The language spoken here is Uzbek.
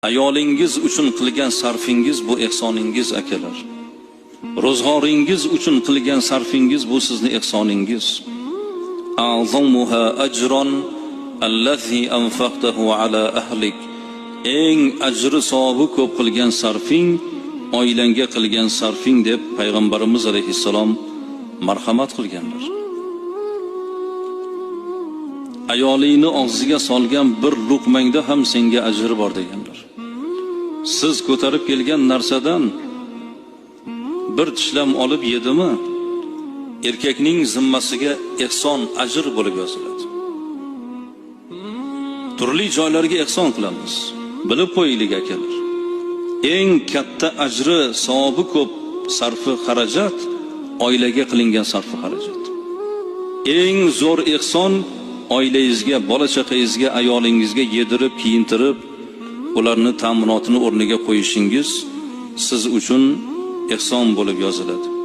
Ayolingiz uchun qilgan sarfingiz bu ehsoningiz, akalar. Ro'zg'oringiz uchun qilgan sarfingiz bu sizni ehsoningiz. A'zamuha ajron allazi anfaqtahu ala ahlik. Eng ajri savobi ko'p qilgan sarfing oilangga qilgan sarfing deb payg'ambarimiz alayhissalom marhamat qilganlar. Ayolingni og'ziga solgan bir luqmangda ham senga ajri bor deganlar. Siz ko'tarib kelgan narsadan bir tishlam olib yedimi, erkakning zimmasiga ehson ajr bo'lib yoziladi. Turli joylarga ehson qilamiz. Bilib qo'yaylik, akalar. Eng katta ajri, savobi ko'p sarfi xarajat oilaga qilingan sarfi xarajat. Eng zo'r ehson oilangizga, bola chaqangizga, ayolingizga yedirib, kiyintirib, ularni ta'minotini o'rniga qo'yishingiz siz uchun ehson bo'lib yoziladi.